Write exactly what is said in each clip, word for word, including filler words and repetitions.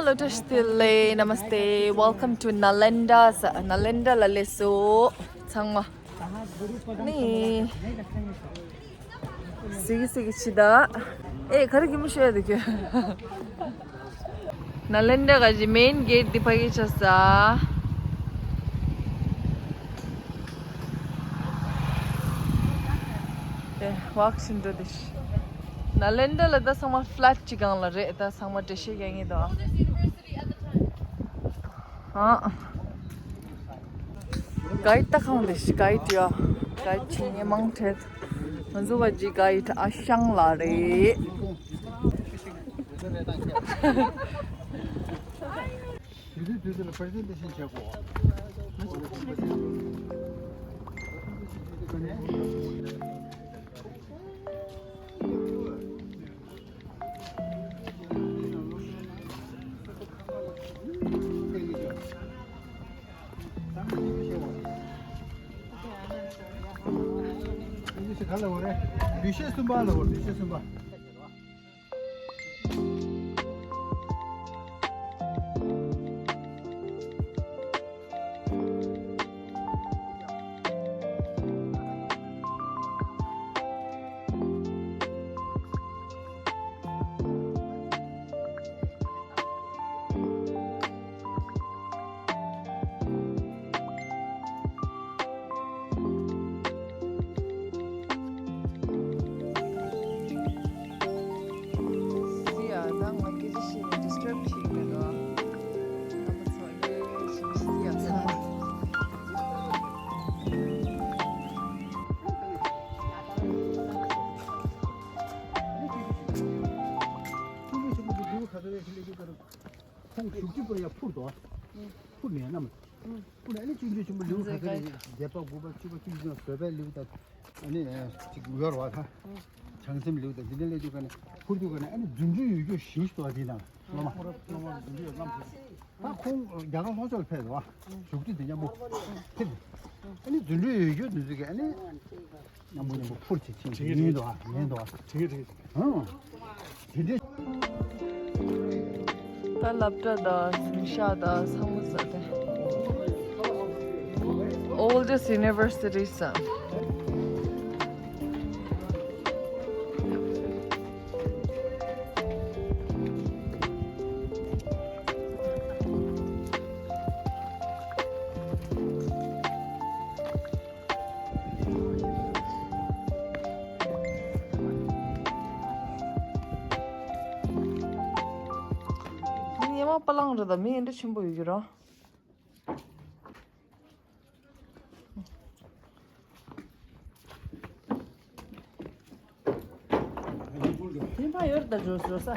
Hello, Namaste. Welcome to Nalanda. Nalanda ལ་སླེབས་སོང་ཚང་མ། ནི། སིག་སིག་ཆི་ད། ཨེ་ག་རེ་གི་མི་ཤོད་ཡ་དེ་ཁྱོད། ནཱ་ལེནྡྲ་གི་མེན་གེ་ཊི་འདི་ཕ་གི་ཆགས་ས། ཨེ་ཝག་བྱེད་འགྲོ་དེ། ནཱ་ལེནྡྲ་ལ་ད་ཚང་མ་ཕ་ལེཊ་གཅིག་སྒང་ལ་རེད། ད་ཚང་མ་འགྲེལ་བཤད་རྒྱག་མཁན་འདུག་ཨ། གྷའིཌ་ད་གང་དེ་ཤི་གྷའིཌ་ཡ། གྷའིཌ་ཆེ་ངེ་མང་ཁྲེད། ང་ཚོ་བ་ཇི་གྷའིཌ་ཨ་ཤང་ལ་རེད། དུས་དུས་དུས་དུས་ལ་པར་ཟན་ཊེ་ཤན་བྱེད་དགོས། ལུས་ཤེས་གསུམ་པ་ལ་འོ་ལུས་ཤེས་གསུམ་པ། སི་ཡ་ད་ང་སྐད་ཆ་བཤད་ནས་ཌིསི་ཊརབ་བྱེད་ཀྱི་མེད་ནོ། ཨ་མ་ཚོ་ཡེ་ཤི་སི་ཡ་ཚ། ཁོང་བཞུགས་ཁྲི་པོ་ཡ་འཕུར་དོ། འཕུར་ནས་ན་མ། འཕུར་ནས་ཨ་ནི་ཆུང་ཆུང་ཆུང་མ་ལེའུ་ག་ཚོད་རེད། བརྒྱད་པ་དགུ་པ་བཅུ་པ་བཅུ་གཅིག་བཟོ་བའི་ལེའུ་དང་། ཨ་ནི་ཅིག་ཡོར་བ་ད། བྱང་སེམས་ལེའུ་དང་འདི་འདྲ་ལས་དུས་ག་ནས་འཕུར་དུས་ག་ནས་ཨ་ནི་རྫུ་འཕྲུལ་ཡོད་རྒྱུ་ཞིག་སྟོ་དེ་དང་སློབ་མ། ད་ཁོང་རྒྱ་གར་ལྷོ་ཕྱོགས་ལ་ཕེབས་རེད་བ། བཞུགས་ཁྲི་དེ་མཉམ་པོ། ཕེབས། ཨ་ནི་རྫུ་འཕྲུལ་ཡོད་རྒྱུ་འདི་ཚོ་གི་ཨ་ནི། མཉམ་པོ་མཉམ་པོ་འཕུར་ཅིག་ཕྱིན་ཅིག་ཡིན་འདུག་ཨ་ཡིན་འདུག་ཨ། དེ་གི་དེ་གི་ཨང་། དེ་འདྲ། ད་སློབ་གྲྭ་དང་གཟིམ་ཤག་དང་ཚང་མ་ཟ་དེ། Oldest universities ཨ། ཉི་མ་པ་ལང་རེད་ད། མི་འདི་འདྲ་ཆེན་པོ་ཡོད་ཀྱི་ར། དེ་མ་ཡོར་ད་འཇོ་འཇོ་ས།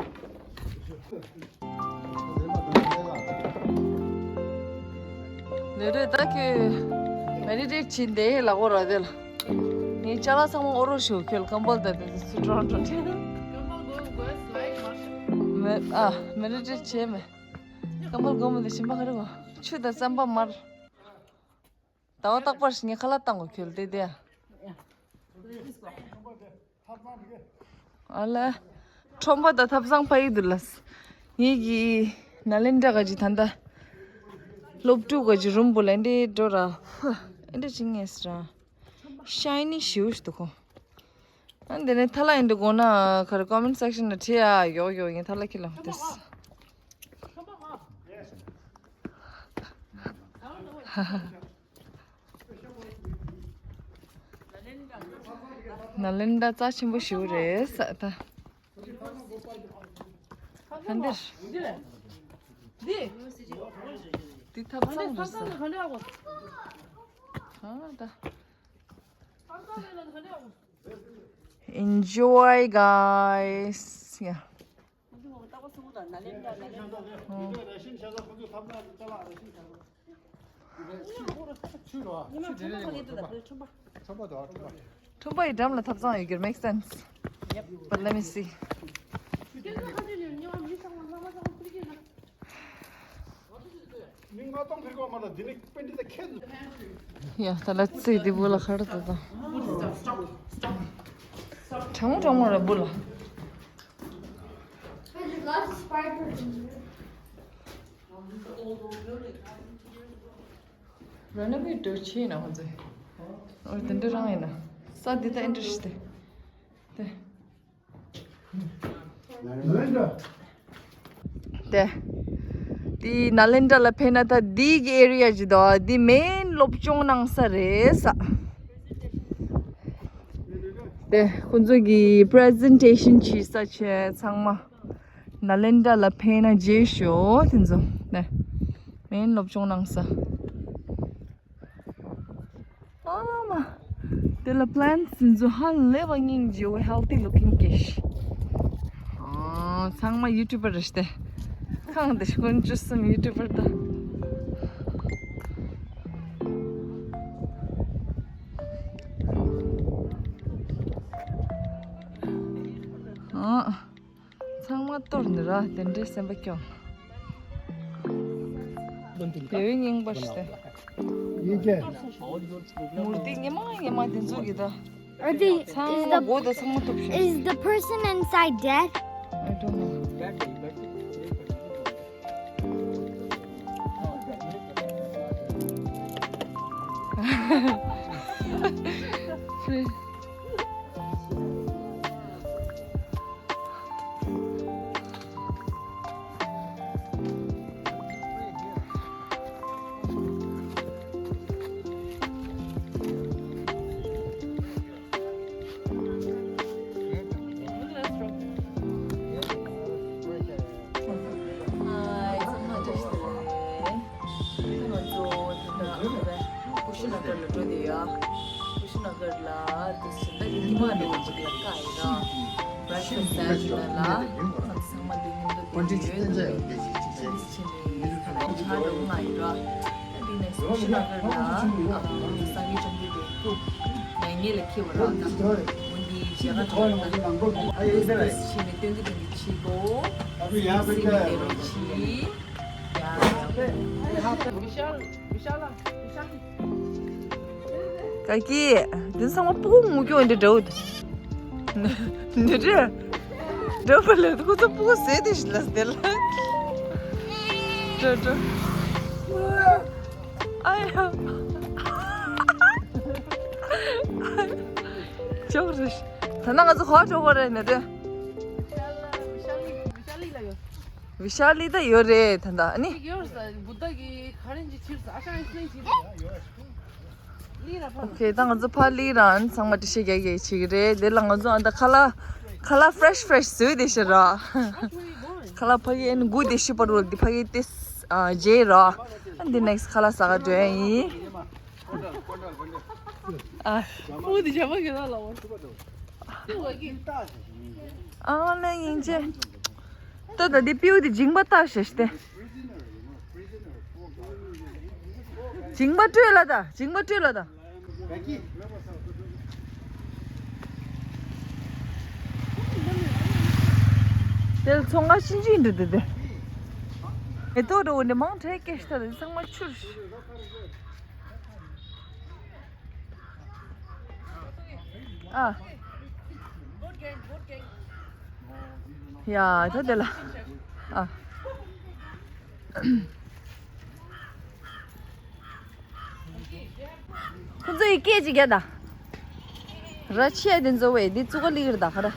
ལེ་རེ་ད་ཁྱོད་མེ་ཌི་ཊེཊ་བྱེད་འདི་ལ་གོ་ར་དེ་ལ། ངའི་ཅ་ལག་ཚང་མ་ཨོ་རོ་ཞོ་ཁྱོད་ཀམ་བལ་ད་དེ་སུ་ཀྲོན་ཀྲོན་ཁྱོད། མེ་ཨ་མེ་ཌི་ཊེཊ་བྱེད་མེ། ཀམ་བལ་གོ་མི་འདི་ཞིམ་པ་ག་རེ་གོ། ཆུ་དང་རྩམ་པ་མར། ཟླ་བ་རྟག་པར་ཞིག་ངས་ཁ་ལག་བཏང་གོ་ཁྱོད་དེ་དེ། ཨ་ལ། ཁྲོམ་པ་དང་ཐབ་ཚང་ཕ་ཡི་དུ་ལ། ངེད་ཀྱི་ནཱ་ལེནྡྲ་ག་ཅི་ད་ལྟ། སློབ་ཕྲུག་ག་ཅི་རུམ་བུ་ལ་འདི་འགྲོ་ར། ཧུ། འདི་ཅི་ངེས་ར། ཤའི་ནི་ཞིའུ་ཞིག་འདུག་ཁོ། ཨ་འདི་ནས་ཐ་ལ་ཡིན་འདུག་དགོངས་ན་ཁ་རེ་ཀོ་མེན་སེག་ཤན་ན་བྲིས་ཨ། ཡོག་ཡོག་ཡིན་ཐ་ལ་ཁྱི་ལ་ཏེས། ཧ་ཧ། ནཱ་ལེནྡྲ་རྩ་ཆེན་པོ་ཞིག་རེད་ས་ད། ཧན་དེར། འདི་ཐབ་ཚང་རེད་ས། ཧ་ད། Enjoy, guys. Yeah. ཁྲོམ་པ་ཡི་འགྲམ་ལ་ཐབ་ཚང་ཡོད་རྒྱུར་make sense. But let me see. ཡ་ད་ལ་ཚེ་འདི་བུ་ལ་ཁར་ད་ད། དྲང་མོ་དྲང་མོ་ར་བུ་ལ། There's lots of spiders in here. རེ་ནོ་བེཊ་འགྲོ་ཆེ་ཡིན་ན་ཁོང་ཚོས། ཨོ་དེ་འདྲ་རང་ཡིན་ན། ས་འདི་ད་ཨེ་འདྲ་ཞིག་སྟེ། དེ། དེ། དེ་ནཱ་ལེནྡྲ་ལ་ཕེབས་ན་ད་འདི་གི་ཨེ་རི་ཡ་ཅིག་འདུག་དེ་མེན་སློབ་སྦྱོང་གནང་ས་རེད་ས། དེ་ཁོང་ཚོ་གི་པི་རི་ཟེན་ཊེ་ཤན་བྱེད་ས་བྱས་ཚང་མ། ནཱ་ལེནྡྲ་ལ་ཕེབས་ན་མཇལ་ཤོག་དེ་ཚོ། དེ་མེན་སློབ་སྦྱོང་གནང་ས། ཨ་མ། དེ་ལ་པི་ལན་ཊི་སི་འཛུ་ཧ་ལས་པ་སྙིང་རྗེ་བོ་ཧེལ་ཐི་ལུ་ཀིང་ཀེ་ཤི། ཨ། ཚང་མ་ཡུ་ཊུ་པར་རེད་ཤག་སྟེ། ཁང་དེ་ཤི་ཀུན་བཅུ་གསུམ་ཡུ་ཊུ་པར་དང་། ཨ། ཚང་མ་གཏོར་ནི་ར་དེ་འདྲའི་སེམས་པ་སྐྱོ། བེ་བེ་རྙིང་པ་ཞིག་སྟེ། མུར་ཏི་ཉི་མ་ཉི་མ་དེ་ཚོ་གི་ད། Are they, is ཚང་མ་the, སྒོ་དང་ཚང་མ་གཏུབ་ཤག is the person inside dead? I don't know. ཀུ་ཤུ་ན་གར་ལ་འགྲོ་དེ་ཡ། ཀུ་ཤུ་ན་གར་ལ་དེ་སུ་ད་གི་ཉི་མ་འདྲ་བོ་ཅིག་ལ་ཀ་ཡི་ར། བྷི་རེག་ཕ་སི་ཟ་ཡ་ཅིག་ལ་ལ། ཚང་མ་འདི་ཉིན་དུ་དེ་ཡོད་དེ་ཡོད་དེ་ཅི་ཆི་ནི་ཁ་ལ་ཆ་འགྲོ་ང་ཡི་ར། ད་དེ་ནས་ཀུ་ཤུ་ན་གར་ལ་སངས་རྒྱས་བཅོམ་ལྡན་འདས་སྐུ་ངལ་ངལ་ལ་འཁྱེར་བ་ར། ད་འོན་ཏེ་ཞལ་ཁ་དྲང་ད་དེ་ཆི་ནི་སྟོན་གི་དོན་གི་ཆི་གོ། སེམས་ཀྱི་ལས་རོགས་ཆི། ཀ་ཀི། འདི་ཚང་མ་སྤུ་གུ་ངུ་སྐྱོ་འདི་འདྲ་བོ། འདི་འདྲ། འདྲ་བོ་ལ་ཁོ་ཚོ་སྤུ་གུ་ཟེར་དེ་ཞིག་ལ་ཟེར་ལ། འདྲ་འདྲ། ཨ་ཡ། ཅོག་རེ། ད་ནང་ང་ཚོ་ཧོ་ཅོག་གོ་རེ་ནས་དེ། བི་ཤ་ལི་ད་ཡོད་རེད་ད་ད་ཨ་ནི། ཨོ་ཁེ་ད་ང་ཚོ་ཕ་ལི་རང་ཚང་མ་འགྲེལ་བཤད་རྒྱག་རྒྱག་བྱེད་ཀྱི་རེད། དེ་ལ་ང་ཚོ་ཨ་ད་ཁ་ལག་ཁ་ལག་ཕི་རེ་ཤི་ཕི་རེ་ཤི་བཟོས་དེ་ཤི་ར། ཁ་ལག་ཕ་གི་ཨ་ནི་དགུ་དེ་ཤི་པ་རུ་དེ་ཕ་གི་དེ་རྗེས་ར། ཨ་འདི་ནེག་སི་ཊི་ཁ་ལག་ཟ་ག་འགྲོ་ཡ་ཡིན། ཨ། ཨོ་དེ་བྱ་བ་གི་ལ་ལ་བ། ཨ་ལེ་ཡིན་ཅེ། ད་ད་འདི་པིའུ་དེ་མཇིང་པ་བཏགས་ཤ་ཤི་སྟེ། མཇིང་པ་སྤྲོད་ལ་ད་མཇིང་པ་སྤྲོད་ལ་ད། དེ་ལ་ཚོང་ཁང་ཤིན་ཅིག་འདྲ་འདུག་དེ། མེ་ཏོག་འདྲ་བོ་འདི་མང་དྲགས་སྐད་ཤི་ད་དེ་ཚང་མ་ཆུར་ཤི། ཨ། ཡ་ད་དེ་ལ། ཨ། ཁོ་ཚོ་ཡི་སྐད་ཅིག་རྒྱག་ད། ར་ཆེ་དེ་ཚོ་བས་འདི་ཙུ་ག་ལི་ར་ད་ཁ་ར།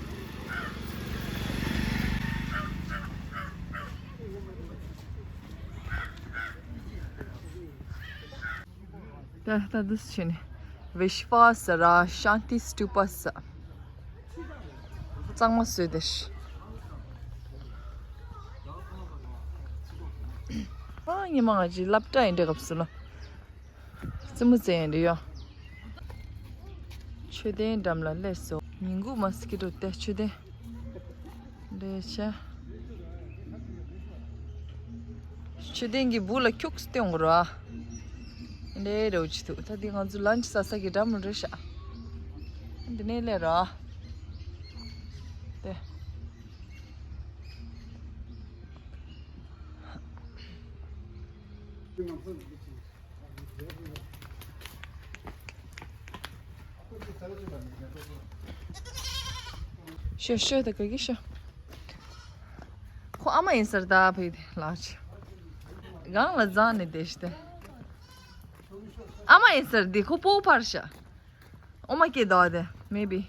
ད་ད་འདུག་སེ་བྱས་ནས་བི་ཤ་པ་ཟེར་ར་ཤཱན་ཏི་སྟུ་པ་ཟེར། གཙང་མ་བཟོས་ཏེ་ཤི། ཨ་ཉི་མ་ང་ཅི་སློབ་གྲྭ་ཡིན་འདྲ་སྐབས་སུ་ལ། རྩེད་མོ་རྩེ་ཡིན་འདྲ་ཡོད། མཆོད་རྟེན་འགྲམ་ལ་སླེབས་སོང་། ཉིན་གུང་མ་སི་ཀི་ཊོ་དེ་མཆོད་རྟེན། འདྲ་ཆ། མཆོད་རྟེན་གྱི་སྦུག་ལ་ཁྱུག་སྟེ་ཡོང་གི་ར། འདྲ་རེ་བ་ཅི་ཐུག་ད་འདི་ང་ཚོ་ལན་ཆི་ཟ་ས་གི་འགྲམ་རེད་ཤག་འདི་ནས་སླེབས་ར། དེ། ཤོ་ཤོ་ད་ག་གི་ཤོ། ཁོ་ཨ་མ་ཡིན་ཟེར་ད་ཕེ་དེ་ལགས་ཆེ། གང་ལ་བཟང་ནས་བསྡད་ཤི་སྟེ། ཨ་མ་ཡིན་ཟེར་འདི་ཁོ་སྤོ་བོ་ཕར་ཤ། Oh my god, maybe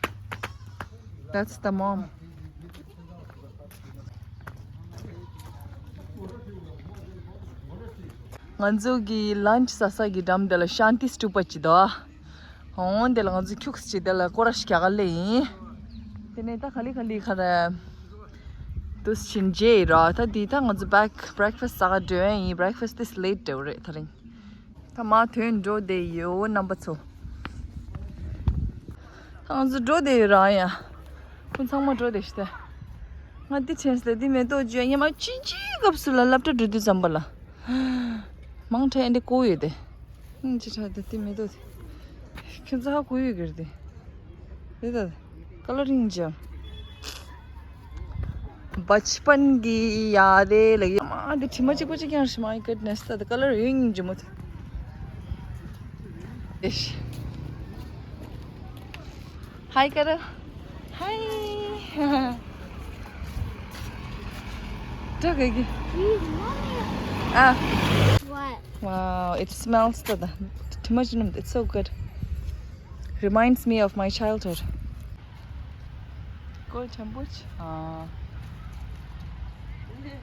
that's the mom. ང་ཚོ་གི་ལན་ཆི་ཟ་ས་གི་འགྲམ་དེ་ལ་ཤཱན་ཏི་སྟུ་པ་ཅིག་འདུག་ཨ། འོ་དེ་ལ་ང་ཚོ་ཁྱུག་ཙམ་ཅིག་དེ་ལ་སྐོར་ར་ཞིག་རྒྱག་ག་སླེབས་ཡིན། དེ་ནས་ད་ག་ལེ་ག་ལེ་ག་རེ་འདུག་སེ་ཕྱིན་རྗེས་ར། ད་འདི་ད་ང་ཚོ་བྷེག་བྷེག་ཕ་སི་ཊི་ཟ་ག་འགྲོ་ཡ་ཡིན། བྷེག་ཕ་སི་ཊི་ཏིས་ལེ་ཊི་འགྲོ་རེད་ད་རིང་། ད་མ་ཐོན་འགྲོ་བསྡད་ཡོད་རྣམ་པ་ཚོ། ད་ང་ཚོ་འགྲོ་བསྡད་ཡོད་ར་ཡ། ཁོང་ཚང་མ་འགྲོ་བསྡད་ཤི་ད། ང་འདི་དྲན་སོང་། འདི་མེ་ཏོག་བརྗོད་ཉི་མ་ཅི་ཅིའི་སྐབས་སུ་ལ་སློབ་གྲྭ་འགྲོ་དུས་ཙམ་པ་ལ། མང་དྲགས་འདི་བརྐོས་ཡོད་དེ། ཨང་ཅི་ཁྲ་དེ་དེ་མེ་ཏོག་དེ། ཁྱོད་ཚོ་ཧ་གོ་ཡོད་གི་རེད་དེ། དེ་ད། ཀ་ལ་རིང་ཅང་། बचपन की यादें लगी। མ་དེ་དྲི་མ་གཅིག་པ་གཅིག་ཀྱང་རེད། My goodness, ད་དེ་ཀ་ལ་རིང་ཅི་མོ་དེ། ཨེ་ཤི། Hi, Kara. Hi. Look again. Ah. What? Wow, it smells to the too much. It's so good. Reminds me of my childhood. Go, Chambuch. Ah.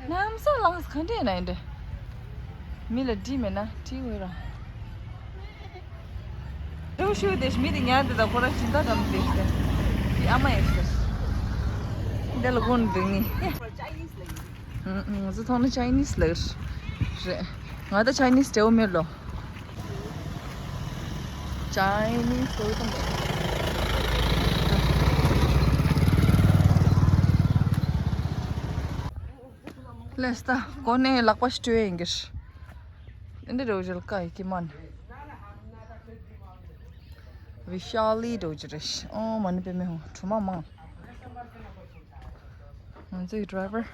Nam sa lang kan de na inde. Mi la di me na ti we ra. ལྟོས་ཤོག་དེ་མི་དེ་ཉལ་དེ་དང་ཁོ་རང་སྦྱིན་བདག་འགྲམ་དེ་ཤི་དེ། དེ་ཨ་མ་ཡིན་ཟེར། འདི་ལ་དགོངས་འདུག་ངས། ཨུ་ཨུ། ང་ཚོ་མཐོང་ན་ཆའི་ནིས་ལབ་རེད། ང་ད་ཆའི་ནིས་འདྲ་བོ་མེད་ལོ། ཆའི་ནིས་ལྟོས་དང་། ལས་ད་གོ་ནས་ལག་པ་ཞིག་སྤྲོད་ཡིན་གྱི། འདི་རོ་ཇལ་ཀ་ཡི་ཀི་མན། བི་ཤཱ་ལི་འགྲོ་རྒྱུ་རེད། ཨོ་མ་ཎི་པདྨེ་ཧཱུྃ། གྲུ་མ་མང་། ང་ཚོའི་ཌི་རའི་ཝར་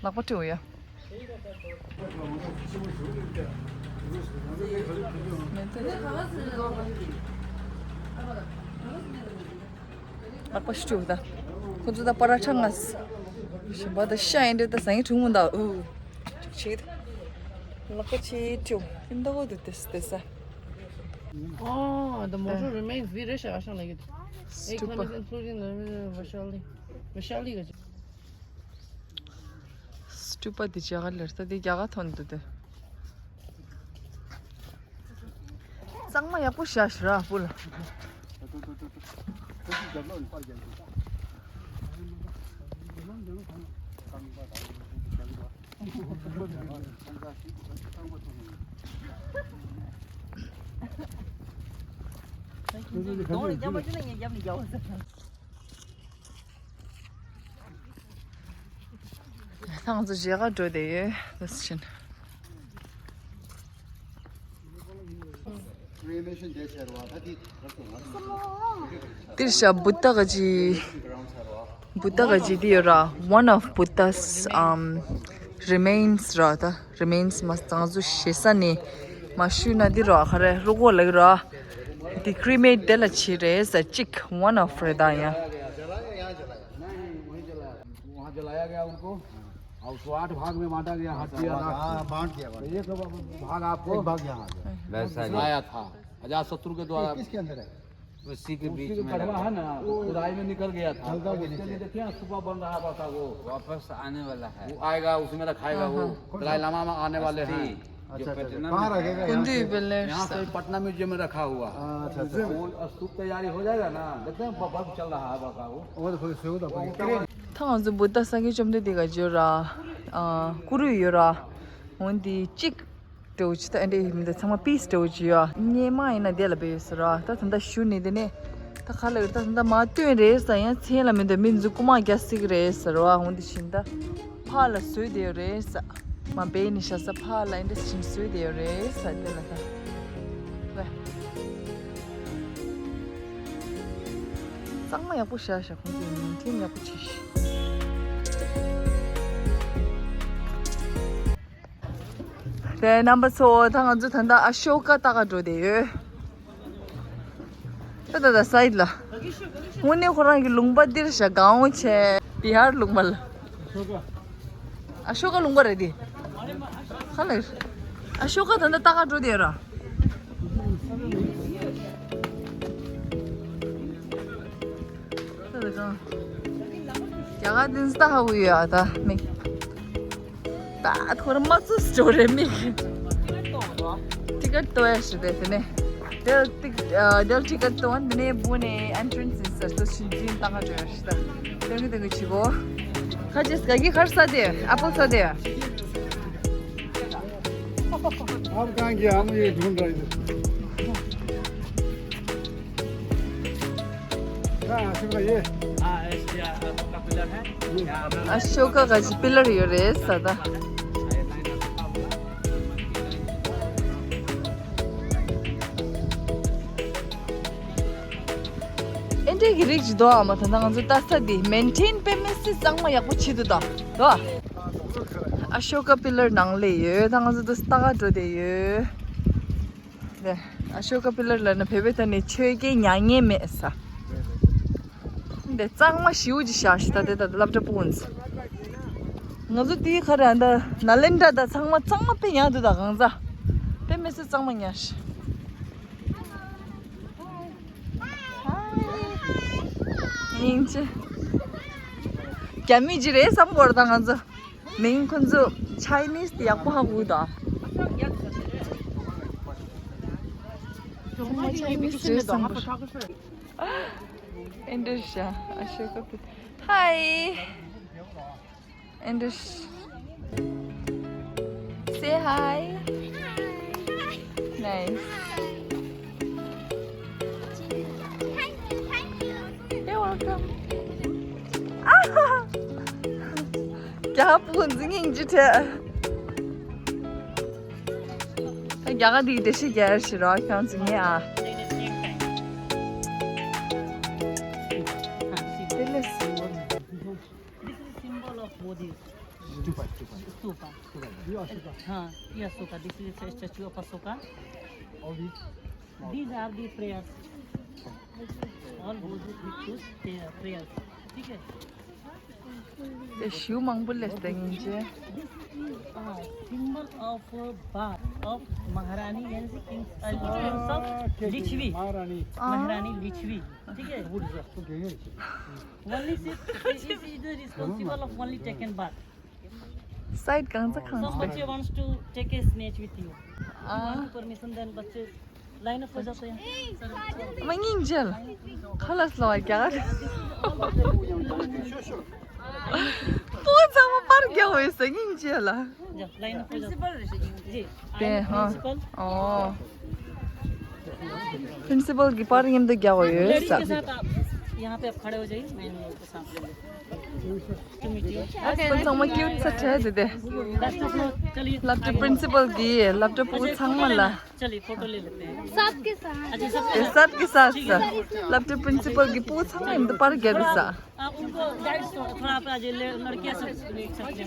ལག་པ་སྤྲོད་ཡ། མེད་ཚེ། ལག་པ་ཞིག་བཅུག་ད། ཁོ་ཚོ་ད་པ་ར་ཐ་ང་། ཞིམ་པ་ད་ཤ་ཡིན་འདྲ་ད་ཟ་ཡིན་བྱུང་མོ་ད། ཨུ། ཅིག་བྱེད། ལག་པ་ཆེ་བཅུག་ཡིན་ད་གོ་དུ་དེ་དེ་ས། Oh, the mortar remains. We rush our like it. Eight Stupa. Kilometers, including the Vishali. Vishali. སྟུ་པ་དེ་རྒྱ་གར་ལེར་ད་དེ་རྒྱ་གར་ཐོན་འདུག་དེ། གཙང་མ་ཡག་པོ་བཞག་ཤི་ར་བུ་ལ། ང་ཚོ་མཇལ་ཁ་འགྲོ་བསྡད་ཡོད། འདི་ཕྱིན། འདིར་ཤ་བུདྡྷ་གི་བུདྡྷ་གི་འདི་ཡོད་ར། One of Buddha's, um, remains ར་ད། Remains མ་ང་ཚོ་ཞེ་ས་ནས་མ་ཞུས་ན་འདི་ར་ག་རེ་རུ་གོ་ལགས་ར། འདི་ཀྲི་མེཊ་དེ་ལ་བྱེད་རེད་ས་གཅིག one of རེད་ད་ཡ། वहाँ जलाया गया उनको। और उसको आठ भाग में बांटा गया, हाथी और नाग। हाँ, बांट दिया, बांट दिया। तो ये सब भाग आपको एक भाग यहाँ आ गया। वैसा ही। आया था अजातशत्रु के द्वारा। किसके अंदर है? उसी के उसी बीच के में कड़वा लगा। है ना, वो खुदाई में निकल गया था। ढलता के उसके नीचे। लिए देखिए ना, सुबह बन रहा था वो। वापस आने वाला है। वो आएगा, उसमें रखाएगा हाँ, वो। हाँ। दलाई लामा में आने वाले हैं। अस्थि। अच्छा, अच्छा, अच्छा। कहाँ रखेगा? कुंदी विलेज। यहाँ पे पटना म्यूजियम में रखा हुआ है। अच्छा, अच्छा। वो स्तूप तैयारी हो जाएगा ना, देखते हैं, ब-, बल्ब चल रहा है बका वो। वो देखो, इससे होता है। ད་ང་ཚོ་བུདྡྷ་སངས་རྒྱས་བཅོམ་ལྡན་འདས་ག་ཅོ་ར། ཨ། ཀུ་རུ་ཡོད་ར། འོན་ཏེ་གཅིག་འདྲ་བོ་ཅིག་ད་ཨ་འདྲ་ཡིན་མི་འདུག་ཚང་མ་པིས་འདྲ་བོ་ཅིག་ཡོད། སྙེ་མ་ཡིན་ན་དེ་ལ་བེད་ཡོད་ཟེར་ར། ད་ད་ལྟ་ཞུ་ནི་དེ་ནས་ད་ག་ལ་ཡོད། ད་ད་མ་སྟོན་རེད་ཟེར་ཡང་མཚན་ལ་མི་འདུག་མི་ཚོ་རྐུ་མ་རྒྱག་སྲིད་ཀྱི་རེད་ཟེར་ར། འོན་ཏེ་བཞིན་ད་ཕག་ལ་བཟོས་བསྡད་ཡོད་རེད་ཟེར། མ་བེད་ནི་ཤ་ས་ཕག་ལ་ཨ་འདྲ་བཞིན་བཟོས་བསྡད་ཡོད་རེད་ཟེར། དེ་ལ་ད་ལ་གཙང་མ་ཡག་པོ་བཞག་ཤག་ཁོང་ཚོས་མེན་ཊེན་ཡག་པོ་བྱས་ཤག་དེ་རྣམ་པ་ཚོ། ད་ང་ཚོ་ད་ལྟ་ཨ་ཤོ་ཀ་ལྟ་ག་འགྲོ་བསྡད་ཡོད། ད་ད་ད་སའིཌ་ལ། དངོས་གནས་ཁོ་རང་གི་ལུང་པ་འདིར་བཞག་གང་འོང་བྱས། བི་ཧར་ལུང་པ་ལ། ཨ་ཤོ་ཀ་ལུང་པ་རེད་དེ། ཧ་ལས། ཨ་ཤོ་ཀ་ད་ལྟ་ལྟ་ག་འགྲོ་བསྡད་ཡོད་ར། རྒྱ་གར་དེ་ཚོ་ལྟ་ཧ་གོ་ཡོད་ཨ་ད་མིག་ད་ཁོ་རང་མ་ཚོ་སི་ཊོ་རེ་མིག་ཊི་ཀེ་ཊི་ཏོ་ཡ་ཞུ་དེ་དེ་ནས་དེ་ལ་ཊི་ཨ་དེ་ལ་ཊི་ཀེ་ཊི་ཏོ་དེ་ནས་བུ་ནས་ཨེན་ཊི་རན་སི་ཟེར་ཏོ་ཞིན་ཛིན་ལྟ་ག་འགྲོ་ཡ་ཞུ་ད་དེ་གི་དེ་གི་ཆི་གོ་ཁ་ཅེས་ག་གི་ཁར་ས་དེ་ཨ་པོ་ས་དེ། आप कहाँ गया? हम ये ढूंढ रहे थे। हाँ, आसिफ भाई, ये। हाँ, ये आपका पिलर है। ये। अशोका का पिलर यो रे सदा। ཨེ་འདྲས་ཀྱི་རིགས་ཅིག་འདུག་ཨ་མ། ད་ལྟ་ང་ཚོ་ལྟ་ས་འདི་མེན་ཊེན་དཔེ་མི་སྲིད་གཙང་མ་ཡག་པོ་བྱེད་འདུག་ད་དོ། ཨ་ཤོ་ཀ་པི་ལར་ནང་ལ་ཡོད། ད་ང་ཚོ་འདི་ལྟ་ག་འགྲོ་བསྡད་ཡོད། འདི་ཨ་ཤོ་ཀ་པི་ལར་ལབ་ན་བོད་པའི་ཐད་ནས་ཆོས་རྒྱལ་མྱ་ངན་མེད་ས། འདི་གཙང་མ་ཞེ་པོ་ཅིག་བཞག་ཤག་ད་དེ་ད་སློབ་གྲྭ་སྤུ་གུ་ཚོ། ང་ཚོ་འདི་ག་རེ་ད་ནཱ་ལེནྡྲ་ད་ཚང་མ་གཙང་མ་དཔེ་ཉར་འདུག་ད་གང་ཚ་དཔེ་མི་སྲིད་གཙང་མ་ཉར་ཤག་སྙིང་རྗེ། རྒྱ་མི་ཅིག་རེད་བསམ་གོ་ར་ད་ང་ཚོ། མིང་ཁོ་ཚོ་ཆའི་ནིས་དེ་ཡག་པོ་ཧ་གོ་ད། ཆའི་ནིས་རེད་བསམ་གོ། ཨེ་འདྲ་ཤག་ཨ་ཤོ་ཀ་པི། Hi. And this. Say hi. Nice. You're welcome. རྒྱ་གར་སྤུ་གུ་འཛིང་ངིང་ཅི་ཐལ། རྒྱ་གར་འདི་བདེ་ཤི་རྒྱལ་ཞི་རོ་ཁྱོད་འཛིང་ངེ་ཨ། དེ་ལས་སུ། This is symbol of Bodhi Stupa, stupa. Stupa. Stupa. You Ashoka. Huh, yeah, Ashoka. This is a statue of Ashoka. All these? These are the prayers. All Bodhi bhikkhus, they are prayers. ठीक है? དེ་ཤུ་མང་པོ་ལས་ཏེ་ཡིན་ཅེ། This is a symbol of, uh, birth of Maharani, यानी कि King, uh, Prince of Lichvi. Maharani. Maharani Lichvi. ठीक है? Only she, she, she is the responsible of only taken birth. Side कहाँ से खाना? Some बच्चे wants to take a snatch with you. You want to permission, then बच्चे line up हो जाते हैं। म་སྙིང་རྗེ་ལ། ཁ་ལག་སློང་བ་རྒྱག་པོ་ཚང་མ་པར་རྒྱག་འོས་སོ་སྙིང་རྗེ་ལ། जा, लाइन अप हो जाते हैं। जी, I am प्रिंसिपल। ཨོ། प्रिंसिपल གི་པར་མཉམ་དུ་རྒྱག་འོས་ཡོད་ས། लेडीज के साथ आप यहाँ पे आप खड़े हो जाइए, मैं इन लोगों के साथ ले लेती हूँ। ཁོ་ཚང་མ་ཀིའུཊ་ས་ཁྲལ་དེ་དེ། चलिए, སློབ་གྲྭ་प्रिंसिपल གིས་སློབ་གྲྭ་སྤུ་གུ་ཚང་མ་ལ། चलिए, फोटो ले लेते हैं। सबके साथ। अच्छा, सबके साथ। सबके साथ। སློབ་གྲྭ་प्रिंसिपल གི་སྤུ་གུ་ཚང་མ་མཉམ་དུ་པར་རྒྱག་གི་ས། आप उनको गाइड थोड़ा, थोड़ा आप आज ले, लड़कियां सब, सब लेना चाहिए।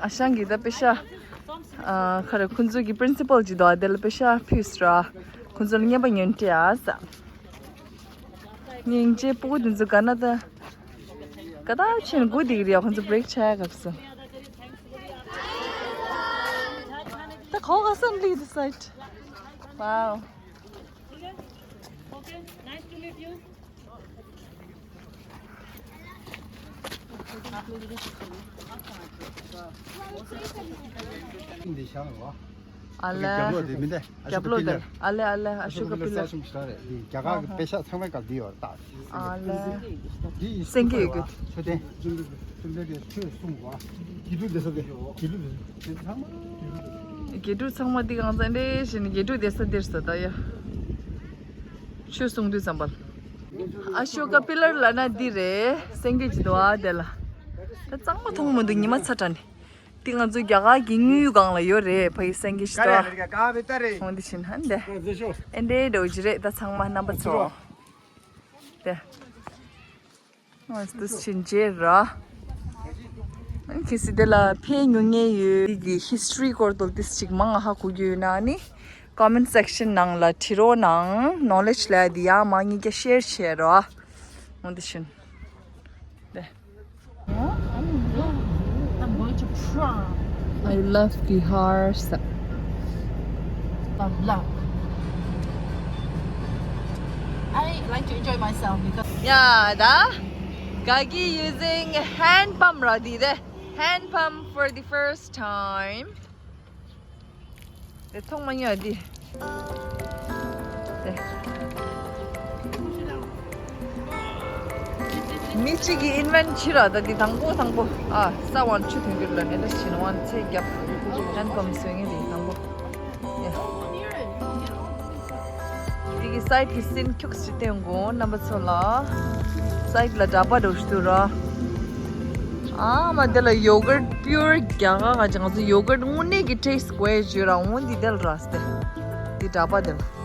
ཨ་ཞང་གིས་ད་པེ་ཤ། ཨ་ཁ་རེ་ཁོ་ཚོ་གི་principal ཅིག་འདུག་ཨ་དེ་ལ་པེ་ཤ་ཕུལ་སོང་ར། ཁོ་ཚོ་ལ་རྔན་པ་ཉོས་སྤྲད་ཨ་ས། སྙིང་རྗེ། སྤུ་གུ་དེ་ཚོ་ག་ན་ད། ག་ད་ཕྱིན་དགུ་དེ་གི་རེད། ཁོ་ཚོ་break བྱ་ཡ་སྐབས་སུ། ད་ཁོ་ག་ས་འདི་དེ་side. Wow. Okay, nice to meet you. འདི་ཤང་རོ། ཨ་ལེ། རྒྱབ་ལོགས་དེ་མི་འདྲ། རྒྱབ་ལོགས་དེ། ཨ་ལེ་ཨ་ལེ། ཨ་ཤོ་ཀ་པི་ལར། རྒྱ་གར་གི་པེ་ཤ་ཚང་མའི་སྐབས་འདི་ཡོད་ད། ཨ་ལེ། འདི་སེང་གེ་ཡོད་གི། མཆོད་རྟེན། བཅོམ་ལྡན་འདས་ཆོས་གསུངས་པ། དགེ་ཕྲུག་བསྡད་ས་དེ། དགེ་ཕྲུག་བསྡད་ས་དེ་ཚང་མ། དགེ་ཕྲུག་ཚང་མ་འདི་གང་ཚང་འདྲེ་བཞིན་དགེ་ཕྲུག་བསྡད་ས་འདིར་ས་ད་ཡ། ཆོས་གསུང་དུས་ཙམ་པ། ཨ་ཤོ་ཀ་པི་ལར་ལབ་ན་འདི་རེད། སེང་གེ་ཅིག་འདུག་ཨ་དེ་ལ། ད་གཙང་མ་མཐོང་མི་འདུག་ཉི་མ་ཚ་དྲགས་ནས། འདི་ང་ཚོ་རྒྱ་གར་གྱི་དངུལ་སྒང་ལ་ཡོད་རེད། ཕ་ཡི་སེང་གེ་ཞིག་འདུག་ཨ། འོང་འདི་བཞིན་ཧན་དེ། ཨེ་འདྲའི་འགྲོ་གི་རེད་ད་ཚང་མ་རྣམ་པ་ཚོ། དེ། ཨ་ཏུས་ཆིན་ཇེ་ར། ཁྱེད་སི་དེ་ལ་ཕེ་ཉུང་ངེ་ཡོད་ཀྱི་history སྐོར་དུ་ཏིས་ཅིག་མང་ཧ་གོ་རྒྱུ་ཡོད་ན་ནི་comment section ནང་ལ་བྲིས་རོགས་གནང་། knowledge ལ་དེ་ཡང་མང་ཉིད་ཀྱ་share བྱེད་རོགས། འོ་འདི་བཞིན། དེ། I love Bihar. Love, love. I like to enjoy myself because Yeah, da. Gagi using hand pump ra di de. Hand pump for the first time. དེ་ཐོག་མ་ཉོ་དེ། དེ། མི་གཅིག་གིས་ཨིན་ཝེན་བྱས་ར། ད་དེ་དང་པོ་དང་པོ། ཨ། ས་བོན་ཆུ་ཐོན་གྱི་ལ་ནས་ད་ཕྱིན་ཝན་ཚེ་རྒྱབ། ཧན་ཀམ་སོང་ངེ་དེ་དང་པོ། དེ་གི་སའིད་གི་སིན་ཁྱུག་ཅིག་བསྟན་གོ་རྣམ་པ་ཚོ་ལ། སའིད་ལ་འདྲ་པ་འདྲ་ཞིག་འདུག་ར། ཨ་མ་དེ་ལ་ཡོ་གར་པིའུར་རྒྱ་གར་ག་ཅིག་ང་ཚོ་ཡོ་གར་དངོས་གནས་ཀྱི་ཊེསི་དགོས་བརྗོད་ར། འོ་འདི་དེ་ལ་ར་སྟེ། འདི་འདྲ་པ་དེ་ལ།